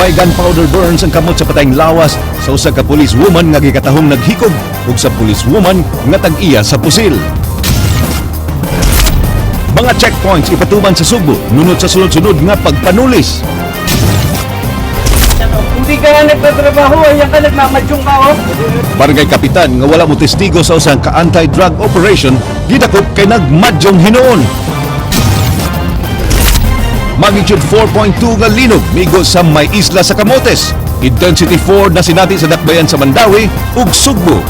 Way gunpowder burns ang kamot sa patayng lawas sa usa ka police woman nga gikatahong naghikog ug sa police woman nga tag-iya sa pusil. Mga checkpoints ipatuman sa Sugbo nunot sa sunod-sunod nga pagpanulis. Hindi ka nga nagtatrabaho, ayan ka, nagmamadyong ka, oh. Barangay kapitan nga wala mo testigo sa usang ka anti-drug operation gidakop kay nagmadyong hinuon. Magnitude 4.2 nga linog migo sa may isla sa Camotes. Intensity 4 na sinati sa dakbayan sa Mandaue ug Sugbo.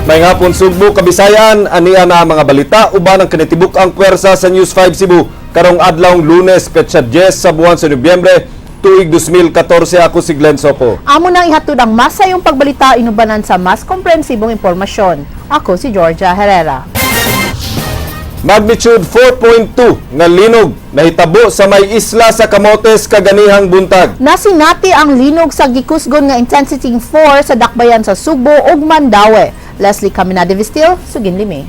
May hapon, Sugbo, Kabisayan, ania na ang mga balita uban ang kinitibuk ang pwersa sa News 5 Cebu karong adlawng Lunes, petsa 10 sa buwan sa Nobyembre, tuig 2014. Ako si Glenn Sopo. Amo nang ihatod ang masayong pagbalita inubanan sa mas komprehensibong impormasyon. Ako si Georgia Herrera. Magnitude 4.2 nga linog nahitabo sa may isla sa Camotes kaganihang buntag. Nasinati ang linog sa gikusgon nga intensity 4 sa dakbayan sa Sugbo ug Mandaue. Leslie Caminade Vistil, sugin limi.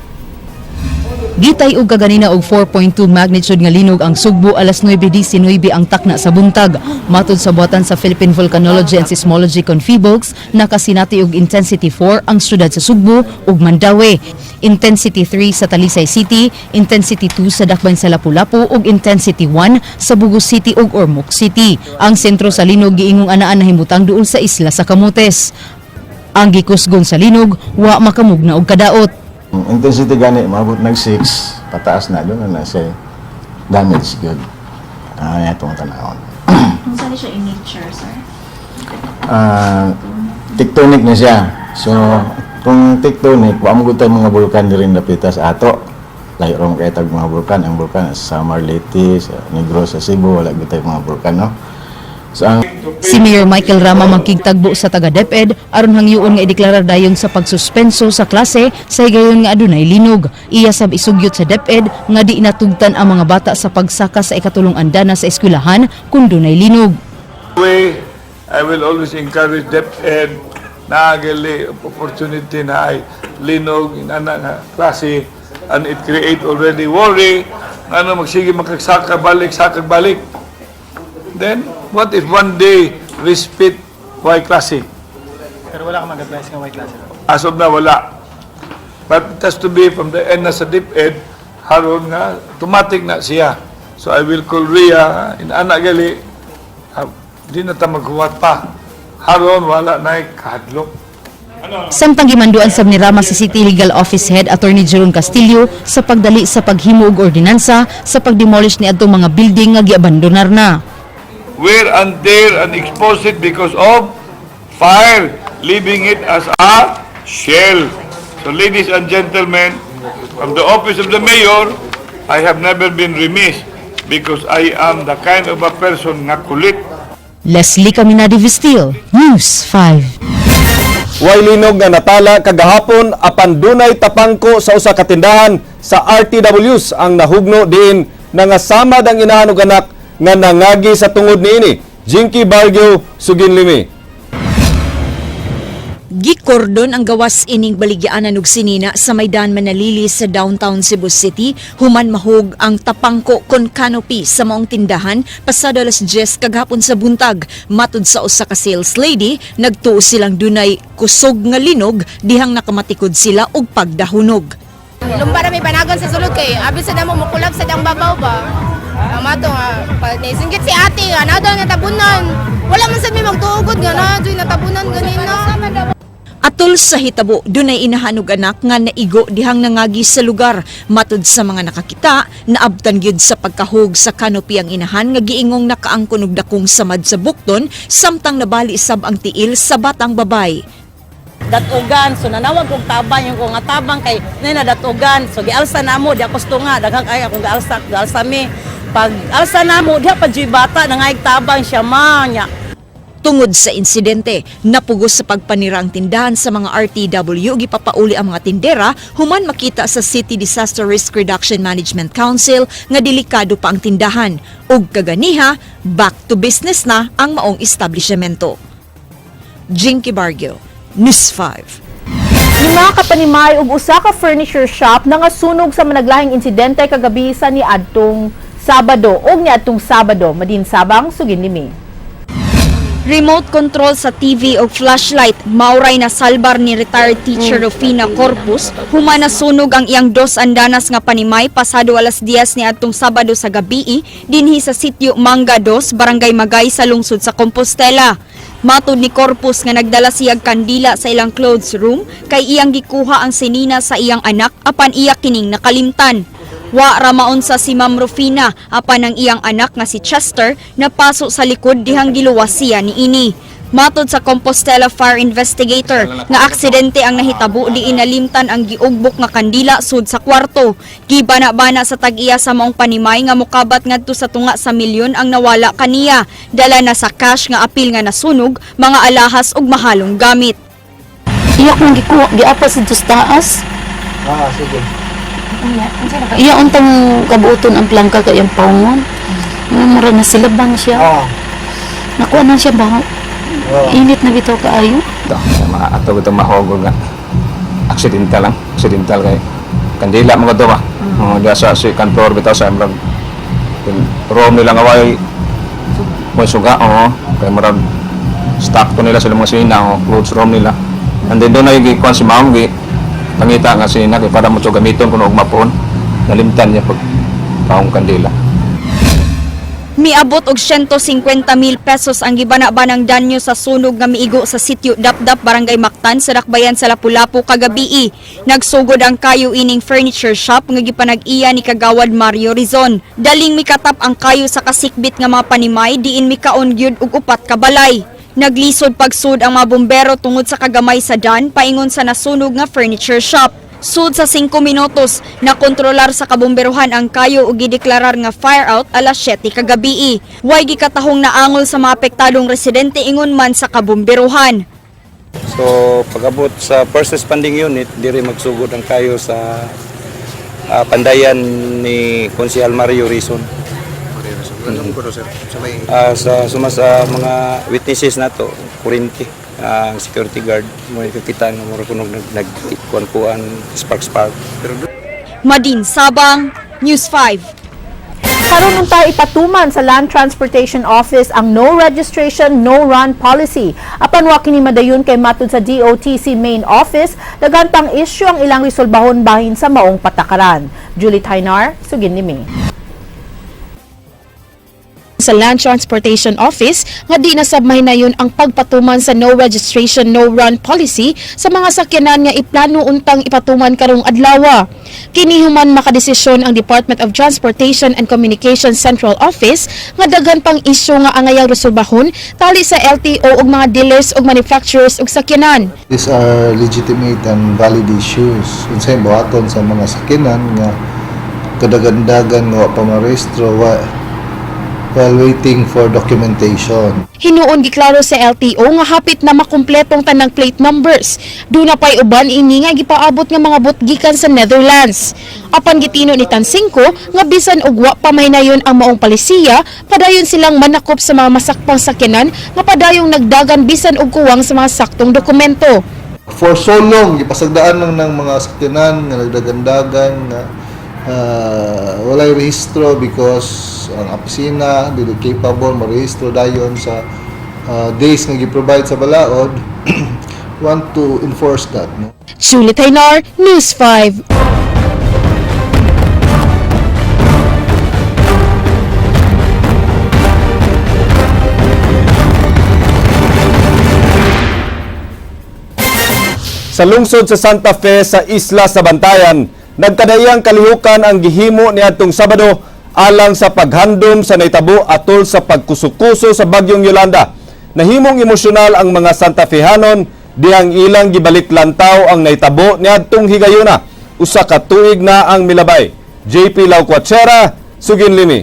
Gitay og kaganina og 4.2 magnitude nga linog ang Sugbo alas 9:19 ang takna sa buntag. Matod sa buhatan sa Philippine Volcanology and Seismology Confibox, nakasinati og intensity 4 ang syudad sa Sugbo ug Mandaue. Intensity 3 sa Talisay City, intensity 2 sa Dakbayan sa Lapu-Lapu ug intensity 1 sa Bugo City ug Ormoc City. Ang sentro sa linog giingong anaan nahimutang duol sa isla sa Camotes. Ang gikusgon sa linog wa makamugna og kadaot. Ang intensity gani maabot nag 6 pataas na doon na siya damage good. Itong tanawon. Kung saan siya in nature, sir? Tectonic na siya. So kung tectonic, wa mo gud tay mga bulkan diri napita sa ato. Lahi ra man kay tag mga bulkan, ang bulkan sa Samar, Leyte, sa Negros, sa Cebu, wala gud tay mga bulkan, no. So ang Si Mayor Michael Rama magkigtagbo sa taga DepEd aron hangyoon nga ideklarar dayon sa pagsuspenso sa klase sa higayon nga adunay linog. Iya sab isugyot sa DepEd nga di natugtan ang mga bata sa pagsaka sa ikatulong andana sa eskwelahan kung dunay linog. Way, I will always encourage DepEd na gali opportunity na ay linog inana nga klase and it create already worry ano magsige makagsaka balik, saka balik. Then what if one day respite why klase? Pero wala kang mag-advise nga may klase. As of now, wala, but it has to be from the end na sa DepEd haron nga automatic na siya. So I will call Rhea inana gali, di na ta maghuwat pa haron wala na kahadlok. Samtang gimanduan sab ni Rama sa City Legal Office Head Attorney Jerome Castillo sa pagdali sa paghimo og ordinansa sa pagdemolish ni adtong mga building nga giabandonar na. Wear and tear and expose it because of fire, leaving it as a shell. So ladies and gentlemen, from the office of the mayor, I have never been remiss because I am the kind of a person nga kulit. Leslie Caminade Vistil, News 5. Way linog nga natala kagahapon apan dunay tapangko sa usa ka tindahan sa RTWs ang nahugno diin nangasamad ang inahan ug anak nga nangagi sa tungod niini. Jinky Bargio, sugin limi. Gikordon ang gawas ining baligyaanan og sinina sa Maydan Manalili sa downtown Cebu City human mahug ang tapangko kon canopy sa maong tindahan pasado alas 10 kagahapon sa buntag. Matud sa usa ka sales lady, nagtuo silang dunay kusog nga linog dihang nakamatikod sila og pagdahunog. Lumba na may panagon sa sulod kay abi sa namo mukulab sa dang babaw ba. Tama to nga pag nisinggit si ate nga na daw natabunan. Wala man sad may magtuugod nga na joy natabunan ganina. Atol sa hitabo, dunay inahan ug anak nga naigo dihang nangagi sa lugar. Matud sa mga nakakita, naabtan gyud sa pagkahug sa canopy ang inahan nga giingong nakaangkon og dakong samad sa bukton samtang nabali sab ang tiil sa batang babay. Datugan. So nanawag kog tabang yung ko nga tabang kay nay nadatugan. So gialsa namo di ako nga daghang kay akong gialsa, gialsa mi. Pag alsa namo diha pa juy bata nangayg tabang siya ma nya. Tungod sa insidente, napugos sa pagpanira ang tindahan sa mga RTW, gipapauli ang mga tindera human makita sa City Disaster Risk Reduction Management Council nga delikado pa ang tindahan. Ug kaganiha, back to business na ang maong establishmento. Jinky Bargio, News 5. Lima ka panimay ug usa ka furniture shop nangasunog sa managlahing insidente kagabi sa niadtong Sabado ug niadtong Sabado. Madin Sabang, sugin nimi. Remote control sa TV o flashlight, mauray na salbar ni retired teacher Rufina Corpus, human nasunog ang iyang dos andanas nga panimay pasado alas 10 ni adtong Sabado sa gabii, dinhi sa sitio Manga 2, Barangay Magay sa lungsod sa Compostela. Matod ni Corpus nga nagdala siyag kandila sa ilang clothes room kay iyang gikuha ang sinina sa iyang anak apan iya kining nakalimtan. Wa ramaon sa si Ma'am Rufina apan ang iyang anak nga si Chester napaso sa likod dihang giluwas siya niini. Matod sa Compostela Fire Investigator nga aksidente ang nahitabo di inalimtan ang giugbok nga kandila sud sa kwarto. Gibana-bana sa tag-iya sa maong panimay nga mukabat ngadto sa tunga sa milyon ang nawala kaniya. Dala na sa cash nga apil nga nasunog, mga alahas ug mahalong gamit. Iya kong gikuha, giapas dito sa taas. Ah, sige. Iya untang kabuoton ang plangka kay iyang paungon. Mura na sila bang siya. Ah. Nakuha na siya ba? Init na bitaw kaayo. Ito, mga ato ito mahogol nga. Accidental lang, accidental kay kandila mga to ba. Mga diya sa si kantor bitaw sa amrag room nila nga way may suga, oo. Kay murag stock to nila sila mga sinina, oh, clothes room nila. And then doon na yung gikuan si ma'am, gi pangita nga sinina kay para mo to gamiton kuno og mapon. Nalimtan niya pag paong kandila. Miabot og 150 mil pesos ang gibana-banang danyo sa sunog nga miigo sa sitio Dapdap, Barangay Mactan sa Dakbayan sa Lapu-Lapu kagabii. Nagsugod ang kayo ining furniture shop nga gipanag-iya ni Kagawad Mario Rizon. Daling mikatap ang kayo sa kasikbit nga mga panimay diin mikaon gyud og upat ka balay. Naglisod pagsud ang mga bumbero tungod sa kagamay sa dan paingon sa nasunog nga furniture shop. Sud sa 5 minutos, nakontrolar sa kabomberohan ang kayo ug gideklarar nga fire out alas 7 kagabii. Way gikatahong naangol sa mga apektadong residente ingon man sa kabomberohan. So pag-abot sa first responding unit, diri magsugod ang kayo sa pandayan ni Konsehal Mario Rizon. Sa suma sa mga witnesses nato, kurinti, ang security guard mo ikakita nga mura kunog nag nagkuan-kuan spark spark. Madin Sabang, News 5. Karon unta ipatuman sa Land Transportation Office ang no registration, no run policy. Apan wa kini madayon kay matud sa DOTC main office, daghan pang isyu ang ilang resolbahon bahin sa maong patakaran. Julie Tainar, sugin nimi. Sa Land Transportation Office nga di na sab mahinayon ang pagpatuman sa no registration no run policy sa mga sakyanan nga iplano untang ipatuman karong adlaw. Kini human makadesisyon ang Department of Transportation and Communications Central Office nga daghan pang isyu nga angayang resolbahon tali sa LTO ug mga dealers ug manufacturers ug sakyanan. These are legitimate and valid issues. Unsay buhaton sa mga sakyanan nga kadagandagan nga wa pa marehistro while waiting for documentation. Hinuon giklaro sa LTO nga hapit na makumpletong tanang plate numbers. Duna pay uban ini nga gipaabot nga mga bot gikan sa Netherlands. Apan gitino ni Tansingco nga bisan og wa pa mahinayon ang maong palisiya, padayon silang manakop sa mga masakpang sakyanan nga padayong nagdagan bisan og kuwang sa mga saktong dokumento. For so long, gipasagdaan lang ng mga sakyanan nga nagdagandagan nga walay rehistro because ang opisina dili capable marehistro dayon sa days nga gi-provide sa balaod, want to enforce that, no? Julie Taynar, News 5. Sa lungsod sa Santa Fe sa Isla sa Bantayan, nagkadaiyang kalihukan ang gihimo niadtong Sabado alang sa paghandom sa naitabo atol sa pagkusukuso sa bagyong Yolanda. Nahimong emosyonal ang mga Santa Fehanon dihang ilang gibalik lantaw ang naitabo niadtong higayuna. Usa ka tuig na ang milabay. JP Lauquachera, Sugin Limi.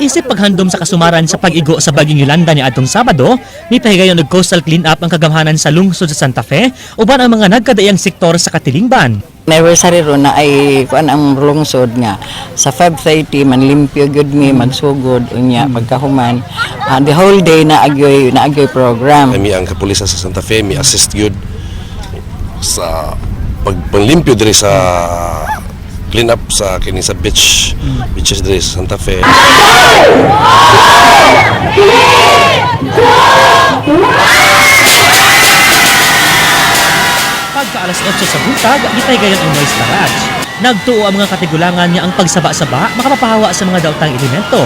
Isip paghandom sa kasumaran sa pag-igo sa bagyong Yolanda ni adtong Sabado, nipahigayon og coastal clean-up ang kagamhanan sa lungsod sa Santa Fe uban ang mga nagkadaiyang sektor sa katilingban. Anniversary ro na ay kuan ang lungsod nga sa 5:30 manlimpyo gyud mi magsugod, unya pagkahuman the whole day na agyoy program. Kami ang kapulisan sa Santa Fe, mi assist gyud. Sa pagpanglimpyo diri sa clean up sa kini sa beaches diri sa Santa Fe. Pagka alas 8 sa buntag, gitaygayon ang noise barrage. Nagtuo ang mga katigulangan nga ang pagsaba-saba makapapahawa sa mga daotang elemento.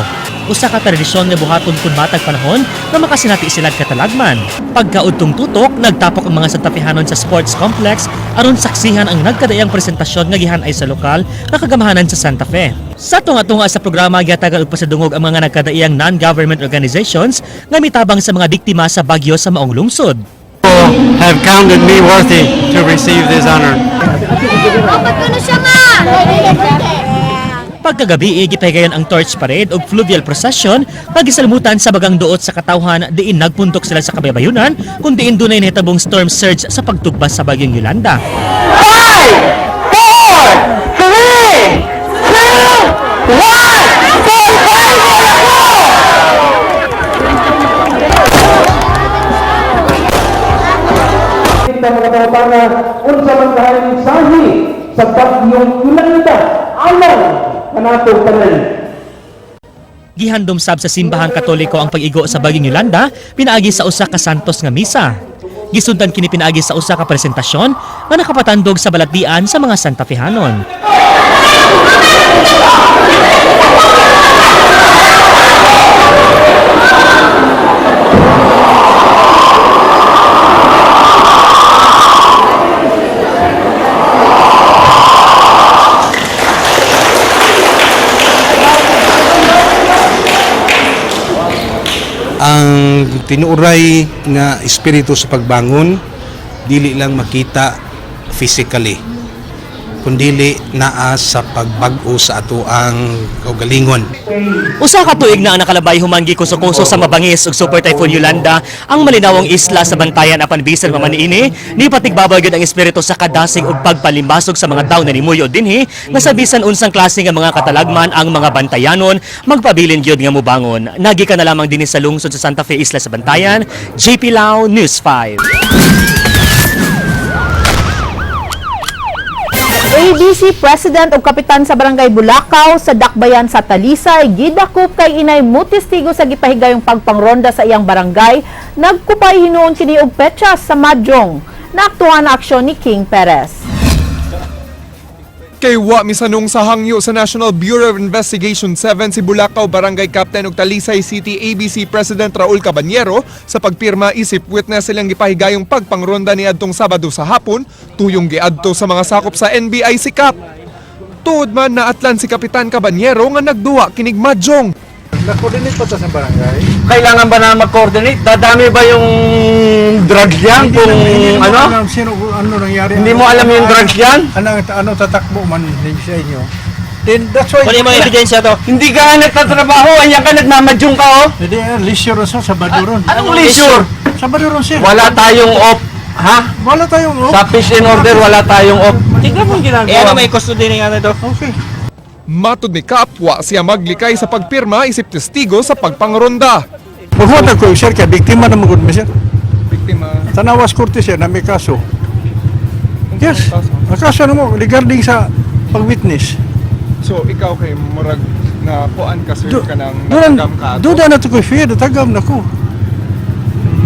Usa ka tradisyon nga buhaton kun matag panahon nga makasinati sila katalagman. Pagkaudtong tutok, nagtapok ang mga Santafihanon sa sports complex aron saksihan ang nagkadaiyang presentasyon nga gihanay sa lokal nga kagamahanan sa Santa Fe. Sa tunga-tunga sa programa, gihatagan og pasadungog ang mga nagkadaiyang non-government organizations nga mitabang sa mga biktima sa bagyo sa maong lungsod. Have counted me worthy to receive this honor. Pagkagabi, gipahigayon ang torch parade ug fluvial procession nga gisalmutan sa bagang duot sa katawhan diin nagpuntok sila sa kabaybayunan kung diin dunay nahitabong storm surge sa pagtugba sa bagyong Yolanda. 5, 4, 3, 2, 1, go! Kita mga tawtana, unsa man kahay mensahe sa bagyong Yolanda alang kanato tanan. Gihandom sab sa simbahang Katoliko ang pag-igo sa bagyong Yolanda pinaagi sa usa ka santos nga misa. Gisundan kini pinaagi sa usa ka presentasyon nga nakapatandog sa balatian sa mga Santa Fehanon. Ang tinuuray nga espiritu sa pagbangon dili lang makita physically, kundili naa sa pagbag-o sa atoang kaugalingon. Usa ka tuig na ang nakalabay human gikuso-kuso sa mabangis ug Super Typhoon Yolanda ang malinawong isla sa Bantayan, apan bisan pa man niini, ni patigbabay gyud ang espiritu sa kadasig ug pagpalimbasog sa mga tawo na nimuyo dinhi nga sa bisan unsang klase nga mga katalagman ang mga bantayanon magpabilin gyud nga mobangon. Nagikan na lamang dinhi sa lungsod sa Santa Fe, isla sa Bantayan. JP Lau, News 5. ABC President o Kapitan sa Barangay Bulacau sa Dakbayan sa Talisay, gidakop kay inay mutestigo sa gipahigayong pagpangronda sa iyang barangay, nagkupay hinuon kini og petsa sa Madjong. Naaktuhan na aksyon ni King Perez. Kay wa misanong sa hangyo sa National Bureau of Investigation 7 si Bulacau Barangay Captain ug Talisay City ABC President Raul Caballero sa pagpirma isip witness silang gipahigayong pagpangronda niadtong Sabado sa hapon, tuyong giadto sa mga sakop sa NBI si Cap. Tuod man na atlan si Kapitan Caballero nga nagduwa kinig Madjong. Na-coordinate pa ta sa barangay. Kailangan ba na mag-coordinate? Dadami ba yung drugs yan? Kung Hindi mo ano? alam sino, ano nangyari. Hindi mo alam yung drugs yan? Ano, ano tatakbo man sa inyo. Then that's why... Kunin mo yung ebidensya to. Hindi ka nga nagtatrabaho, ayan ka nagmamadyong ka oh. Hindi, leisure sa Sabado ron. Anong leisure? Sabado ron, sir. Wala tayong off, ha? Wala tayong off. Sa peace and order, wala tayong off. Tingnan mo yung ginagawa. Eh ano may custody nga nito? Okay. Matod ni Cap, wa siya maglikay sa pagpirma isip testigo sa pagpangronda. Maghuwat ako, sir, kaya biktima na magud mi, sir. Biktima. Tanawas Korte, sir, na may kaso. Yes, ang kaso na mo regarding sa pag-witness. So ikaw kay murag na kuan ka sir kanang Doon, natagam ka ato? doon na to ko fear, tagam na ko.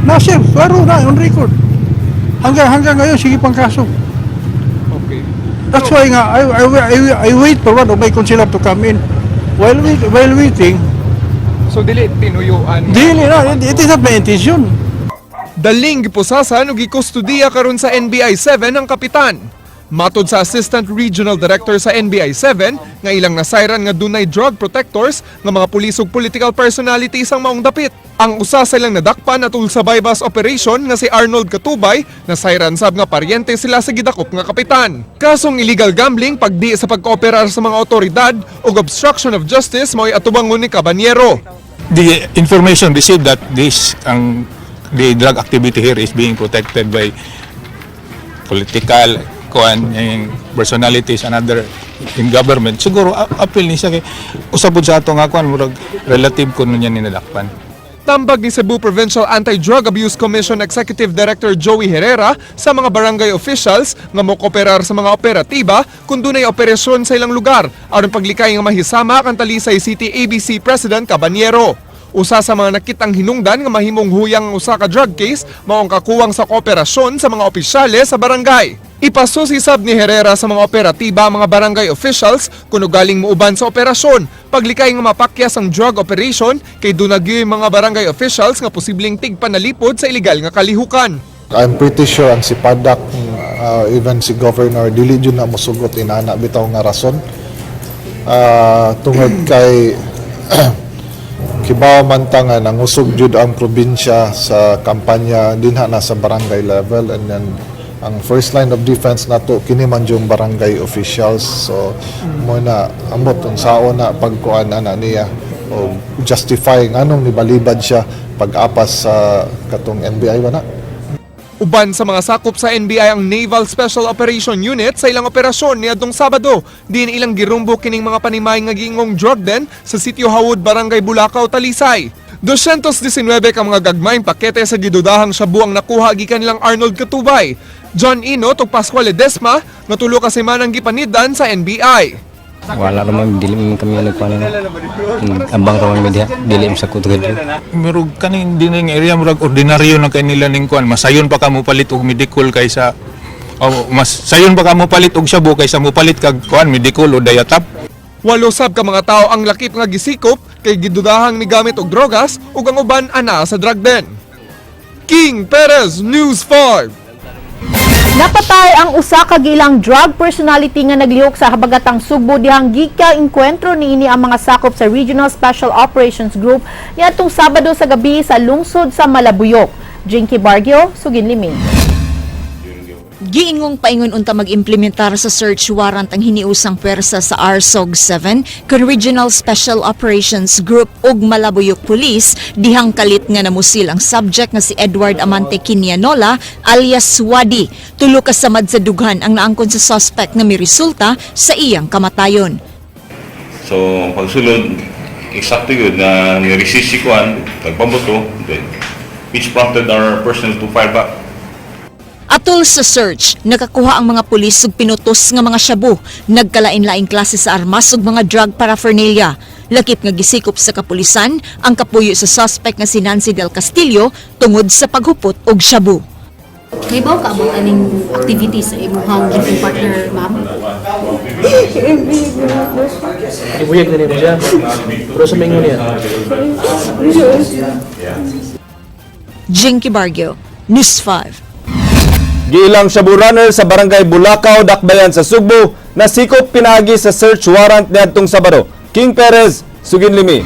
Na sir, klaro na on record. Hanggang ngayon sige pang kaso. Okay. That's why nga I wait for one of my consular to come in. While waiting, So dili tinuyuan. dili na, it is not my intention. Daling gipusasan ug gikustudiya karon sa NBI 7 ang kapitan. Matod sa Assistant Regional Director sa NBI 7 nga ilang nasayran nga dunay drug protectors nga mga pulis ug political personalities ang maong dapit. Ang usa sa ilang nadakpan atul sa bypass operation nga si Arnold Katubay, nasayran sab nga paryente sila sa gidakop nga kapitan. Kasong illegal gambling, pagdi sa pagkooperar sa mga otoridad ug obstruction of justice mao'y atubangon ni Caballero. The information received that this ang the drug activity here is being protected by political kuan and personalities and other in government, siguro appeal ni siya kay usab pud sa ato nga kuan, murag relative kuno niya ni nadakpan. Tambag ni Cebu Provincial Anti-Drug Abuse Commission Executive Director Joey Herrera sa mga barangay officials nga mokooperar sa mga operatiba kung dunay operasyon sa ilang lugar aron paglikay nga mahisama ang Talisay City ABC President Caballero. Usa sa mga nakitang hinungdan nga mahimong huyang ang usa ka drug case mao ang kakuwang sa kooperasyon sa mga opisyales sa barangay. Ipasusi sab ni Herrera sa mga operatiba ang mga barangay officials kung ugaling muuban sa operasyon. Paglikay nga mapakyas ang drug operation kay dunagyoy mga barangay officials nga posibleng tigpanalipod sa ilegal nga kalihukan. I'm pretty sure ang si Padak, even si Governor, dili jud na mosugot inana bitaw nga rason. Tungod kay kibaw man ta nga nangusog jud ang probinsya sa kampanya dinha na sa barangay level, and then ang first line of defense nato kini man yung barangay officials. So mo na ambot unsaon na pagkuan ana niya o justify nganong nibalibad siya pag-apas sa katong NBI ba na. Uban sa mga sakop sa NBI ang Naval Special Operation Unit sa ilang operasyon niadtong Sabado. Diin ilang girumbo kining mga panimay nga giingong drug den sa Sitio Hawod, Barangay Bulacau, Talisay. 219 ka mga gagmayng pakete sa gidudahang shabu ang nakuha gikan nilang Arnold Katubay, John Inot ug Pascual Ledesma nga 3 ka semana ang gipanidan sa NBI. Wala naman, dili man kami nagkuan na. Ambang ra man media, dili man sa kutugad. Murag kaning dining area, murag ordinaryo na kay nila ning kuan. Masayon pa ka mo palit og medical kaysa, oh, mas sayon pa ka mo palit og shabu kaysa mo palit kag kuan, medical o diatap. 8 sab ka mga tao ang lakip nga gisikop kay gidudahang migamit og drogas ug ang uban ana sa drug den. King Perez, News 5. Napatay ang usa ka gilang drug personality nga naglihok sa habagatang Sugbo dihang gika engkwentro niini ang mga sakop sa Regional Special Operations Group niadtong Sabado sa gabi sa lungsod sa Malabuyok. Jinky Bargio, Suginlimi. Giingong paingon unta mag-implementar sa search warrant ang hiniusang pwersa sa RSOG 7 kun Regional Special Operations Group ug Malabuyok Police dihang kalit nga namusil ang subject nga si Edward Amante Quinianola alias Wadi. 3 ka samad sa dughan ang naangkon sa suspect nga miresulta sa iyang kamatayon. So, ang pagsulod, eksakto yun na ni-resist si Kuan, nagpabuto, then, which prompted our personnel to fire back. Atol sa search, nakakuha ang mga pulis og pinutos nga mga shabu, nagkalain-laing klase sa armas ug mga drug paraphernalia. Lakip nga gisikop sa kapulisan ang kapuyo sa suspect nga si Nancy Del Castillo tungod sa paghupot og shabu. Kahibaw ka about aning activity sa imuhang living partner, ma'am? Ibuyag na nimo siya. Pero sa mingon niya. Jinky Bargio, News 5. Giilang shabu runner sa Barangay Bulacau, Dakbayan sa Sugbo, nasikop pinaagi sa search warrant niadtong Sabado. King Perez, Suginlimi.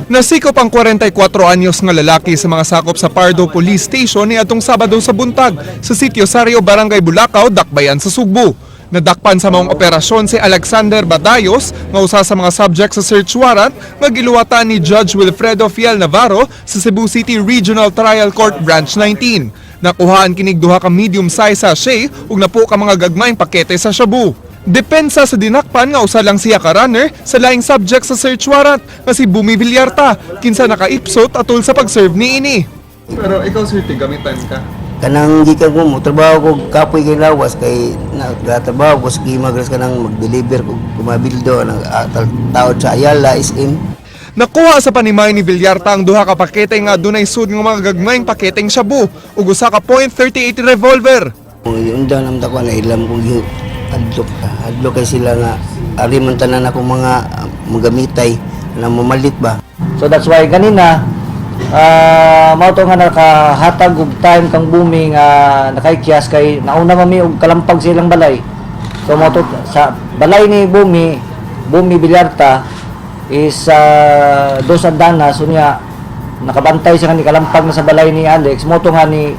Nasikop ang 44 anyos nga lalaki sa mga sakop sa Pardo Police Station niadtong Sabado sa buntag sa Sitio Sario, Barangay Bulacau, Dakbayan sa Sugbo. Nadakpan sa maong operasyon si Alexander Badayos nga usa sa mga subject sa search warrant nga giluwatan ni Judge Wilfredo Fiel Navarro sa Cebu City Regional Trial Court Branch 19. Nakuhaan kinig duha ka medium size sachet ug napo ka mga gagmayng pakete sa shabu. Depensa sa dinakpan nga usa lang siya ka runner sa laing subject sa search warrant nga si Bumi Villarta, kinsa nakaipsot atol sa pag-serve niini. Pero ikaw, sir, gamitan ka? Kanang gikan ko mo trabaho ko, kapoy kay lawas kay nagtrabaho ko sa Gimagras, kanang mag-deliver ko kumabildo nang taod sa Ayala, SM. Nakuha sa panimay ni Villarta ang duha ka pakete nga dunay sud nga mga gagmayng paketeng shabu ug usa ka .38 revolver. Unda naman ako na ilam kong adlok adlok kay sila nga ari man tanan ako mga magamitay na mamalit ba. So that's why ganina mao to nga nakahatag og time kang Bumi nga nakaikyas kay nauna man mi og kalampag sa ilang balay. So mao to sa balay ni Bumi, Bumi Villarta is dos andanas unya nakabantay siya nga ni kalampag na sa balay ni Alex, mao to nga ni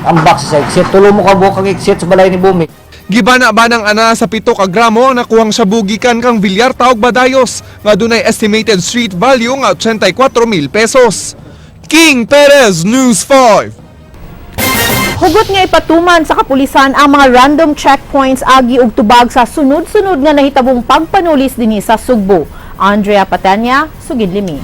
ambak sa exit, tulo mo ka buok ang exit sa balay ni Bumi. Gibana-banang ana sa 7 ka gramo ang nakuhang shabu gikan kang Villarta ug Badayos nga dunay estimated street value nga 84 mil pesos. King Perez, News 5. Hugot nga ipatuman sa kapulisan ang mga random checkpoints agi og tubag sa sunod-sunod nga nahitabong pagpanulis dinhi sa Sugbo. Andrea Patanya, Sugid Limi.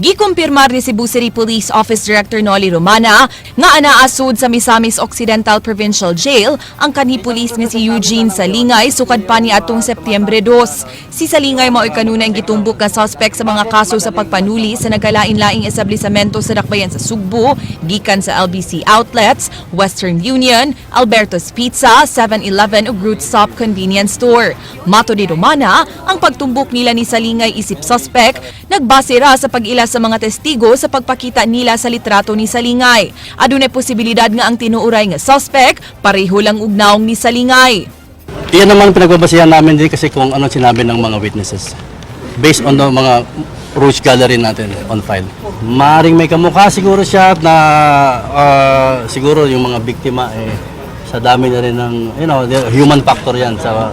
Gikumpirmar ni Cebu City Police Office Director Nolly Romana nga anaa sud sa Misamis Occidental Provincial Jail ang kanhi pulis nga si Eugene Salingay sukad pa ni atong Setyembre 2. Si Salingay mao'y kanunay gitumbok nga suspect sa mga kaso sa pagpanuli sa nagkalain-laing establisamento sa dakbayan sa Sugbo, gikan sa LBC Outlets, Western Union, Alberto's Pizza, 7-Eleven ug Root Stop Convenience Store. Matod ni Romana, ang pagtumbok nila ni Salingay isip suspect nagbase ra sa pag-ila sa mga testigo sa pagpakita nila sa litrato ni Salingay. Adunay posibilidad nga ang tinuuray nga suspect pareho lang og nawong ni Salingay. Iyan naman pinagbabasehan namin din kasi kung ano sinabi ng mga witnesses. Based on the mga rogues gallery natin on file. Maaring may kamukha siguro siya na siguro yung mga biktima eh sa dami na rin ng the human factor yan sa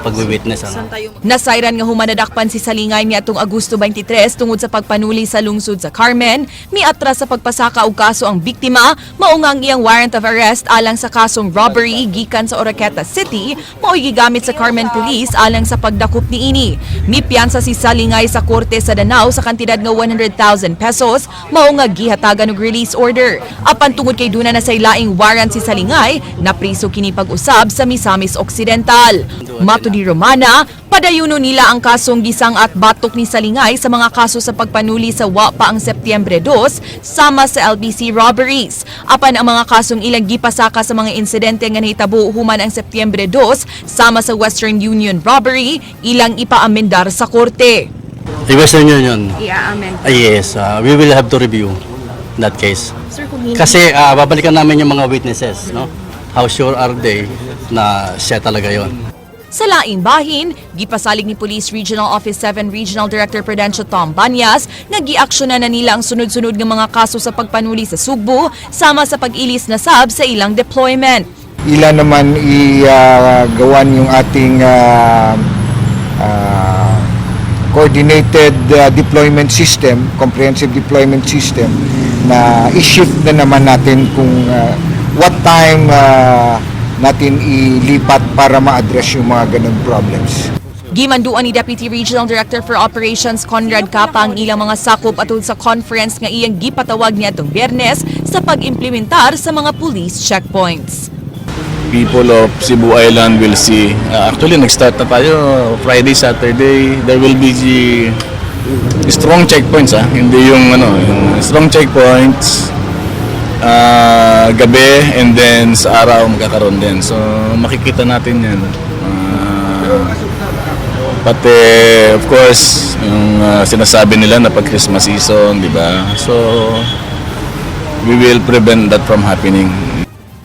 pagwi-witness, ano. Nasayran nga human nadakpan si Salingay niadtong Agosto 23 tungod sa pagpanuli sa lungsod sa Carmen, miatras sa pagpasaka og kaso ang biktima, mao nga ang iyang warrant of arrest alang sa kasong robbery gikan sa Oroquieta City, mao'y gigamit sa Carmen Police alang sa pagdakop niini. Mipiyansa si Salingay sa korte sa Danao sa kantidad nga 100,000 pesos, mao nga gihatagan og release order. Apan tungod kay duna na say laing warrant si Salingay, napriso kini pag-usab sa Misamis Occidental. Matod ni Romana, padayuno nila ang kasong gisang-at batok ni Salingay sa mga kaso sa pagpanuli sa wa pa ang Setyembre 2 sama sa LBC robberies. Apan ang mga kasong ilang gipasaka sa mga insidente nga nahitabo human ang Setyembre 2 sama sa Western Union robbery, ilang ipaamendar sa korte. The Western Union. I-amend. Ah, yes, we will have to review that case. Sir, kung hindi- Kasi babalikan namin yung mga witnesses, no? How sure are they na siya talaga yon? Sa laing bahin, gipasalig ni Police Regional Office 7 Regional Director Prudencio Tom Banyas nga giaksyonan na nila ang sunod-sunod nga mga kaso sa pagpanuli sa Sugbo sama sa pag-ilis na sab sa ilang deployment. Ilan naman i-gawan yung ating coordinated deployment system, comprehensive deployment system na i-shift na naman natin kung what time natin ilipat para ma-address yung mga ganun problems. Gimanduan ni Deputy Regional Director for Operations Conrad Capa ang ilang mga sakop atol sa conference nga iyang gipatawag niadtong Biyernes sa pag-implementar sa mga police checkpoints. People of Cebu Island will see. Actually, nag-start na tayo Friday, Saturday. There will be the strong checkpoints, ah. Hindi yung ano, yung strong checkpoints gabi and then sa araw magkakaroon din. So makikita natin 'yan. Pati of course, yung sinasabi nila na pag Christmas season, di ba? So we will prevent that from happening.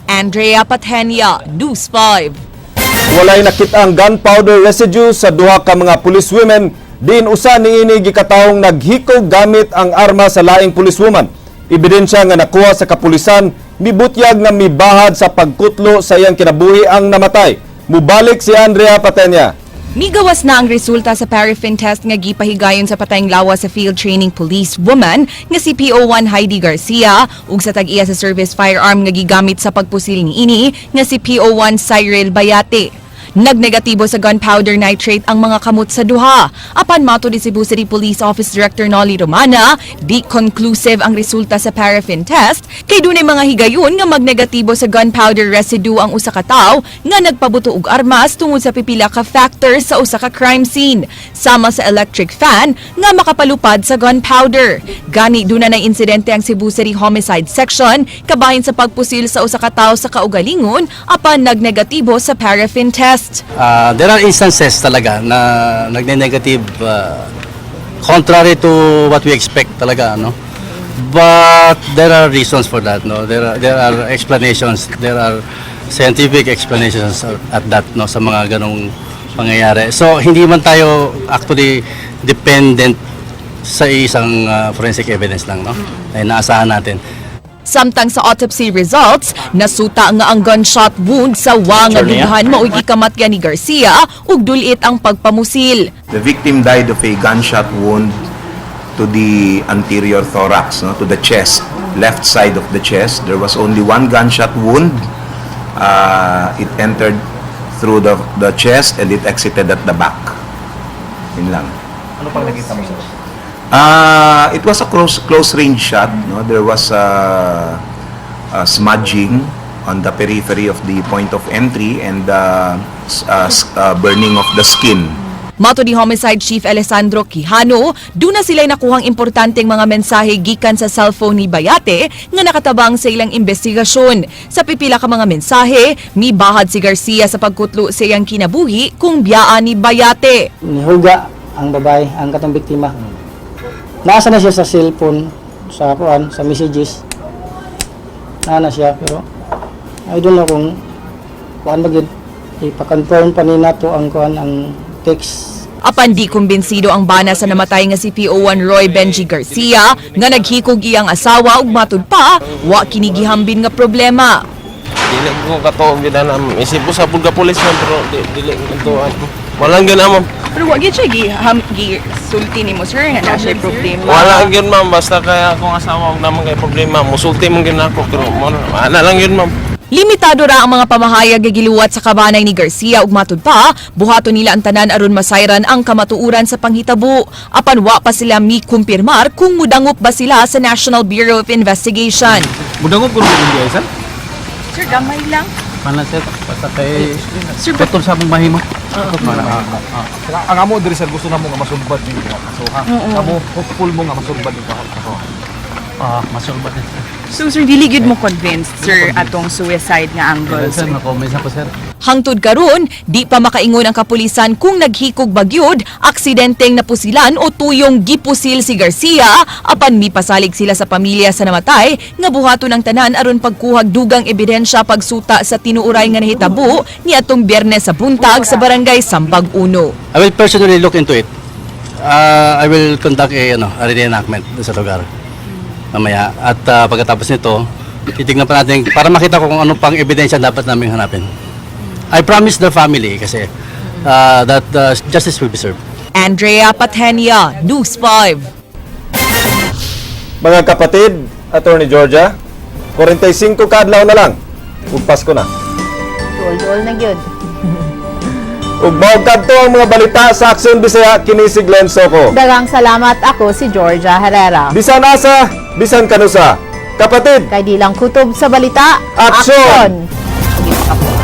Andrea Patenia, News 5. Walay nakita ang gunpowder residue sa duha ka mga policewomen diin usa niini gikatawong naghikog gamit ang arma sa laing policewoman. Ebidensya nga nakuha sa kapulisan mibutyag nga mibahad sa pagkutlo sa iyang kinabuhi ang namatay. Mubalik si Andrea Patenya. Migawas na ang resulta sa paraffin test nga gipahigayon sa patayng lawas sa field training police woman nga si PO1 Heidi Garcia ug sa tag-iya sa service firearm nga gigamit sa pagpusil niini nga si PO1 Cyril Bayate. Nagnegatibo sa gunpowder nitrate ang mga kamot sa duha. Apan matod ni Cebu City Police Office Director Nolly Romana, di conclusive ang resulta sa paraffin test kay dunay mga higayon nga magnegatibo sa gunpowder residue ang usa ka tawo nga nagpabuto og armas tungod sa pipila ka factors sa usa ka crime scene, sama sa electric fan nga makapalupad sa gunpowder. Gani duna na insidente ang Cebu City Homicide Section kabahin sa pagpusil sa usa ka tawo sa kaugalingon apan nagnegatibo sa paraffin test. There are instances talaga na nagne-negative contrary to what we expect talaga, no? But there are reasons for that, no? There are explanations, there are scientific explanations at that, no, sa mga ganong pangyayari. So hindi man tayo actually dependent sa isang forensic evidence lang, no? Ay naasahan natin. Samtang sa autopsy results, nasuta nga ang gunshot wound sa wa nga dughan mao'y gikamatyan ni Garcia ug dulit ang pagpamusil. The victim died of a gunshot wound to the anterior thorax, no, to the chest, left side of the chest. There was only one gunshot wound. It entered through the chest and it exited at the back. Yun lang. Ano pang nakita mo, sir? It was a close close range shot, no? There was a smudging on the periphery of the point of entry and burning of the skin. Mato ni Homicide Chief Alessandro Quijano, duna sila'y nakuhang importanteng mga mensahe gikan sa cellphone ni Bayate nga nakatabang sa ilang investigasyon. Sa pipila ka mga mensahe, mibahad si Garcia sa pagkutlo sa iyang kinabuhi kung biyaan ni Bayate. Nihuga ang babae, ang katong biktima. Naasa na siya sa cellphone, sa kuan, sa messages. Naa na siya, pero I don't know kung kuan ba gyud, ipa-confirm pa ni nato ang kuan, ang text. Apan di kumbinsido ang bana sa namatay nga si PO1 Roy Benji Garcia nga naghikog iyang asawa ug matud pa wa kini gihambin nga problema. Dili ko katuo gyud na, ma'am. Isip ko sa pulga pulis, ma'am, pero dili ko katuoan. Walang gyud na, ma'am. Pero wa gyud siya gi ham gi sulti nimo, sir, nga naa siya problema. Wala gyud, ma'am, basta kaya akong asawa og naman kay problema, musulti man gyud ako pero mo ana lang gyud, ma'am. Limitado ra ang mga pamahayag nga giluwat sa kabanay ni Garcia ug matud pa, buhaton nila ang tanan aron masayran ang kamatuoran sa panghitabo. Apan wa pa sila mi-kumpirmar kung mudangop ba sila sa National Bureau of Investigation. Mudangop ko rin sir? Sir, gamay lang. Mana sir, basta kay Sir, tutol sa among mahimo. Ang amo diri, sir, gusto namo nga masulbad ning kaso ha. Oo. Amo hopeful mo nga masulbad ning kaso. Ah, masulbad din, sir. So sir, dili gyud mo convinced, sir, atong suicide nga angle, Sir, sir? ma-comment ko, sir. Hangtod karon, di pa makaingon ang kapulisan kung naghikog bagyod, aksidenteng napusilan o tuyong gipusil si Garcia, apan mipasalig sila sa pamilya sa namatay nga buhaton ang tanan aron pagkuhag dugang ebidensya pagsuta sa tinuuray nga nahitabo niadtong Biyernes sa buntag sa barangay Sambag Uno. I will personally look into it. I will conduct a reenactment sa lugar mamaya. At pagkatapos nito, titignan pa natin para makita ko kung ano pang ebidensya dapat namin hanapin. I promise the family kasi that justice will be served. Andrea Patenia, News 5. Mga kapatid, Attorney Georgia, 45 kaadlaw na lang ug Pasko na. Duol-duol na gyud. Ug mao kadto ang mga balita sa Aksyon Bisaya, kini si Glenn Soco. Daghang salamat, ako si Georgia Herrera. Bisan asa, bisan kanusa. Kapatid, Kay di lang kutob sa balita. Aksyon! Aksyon!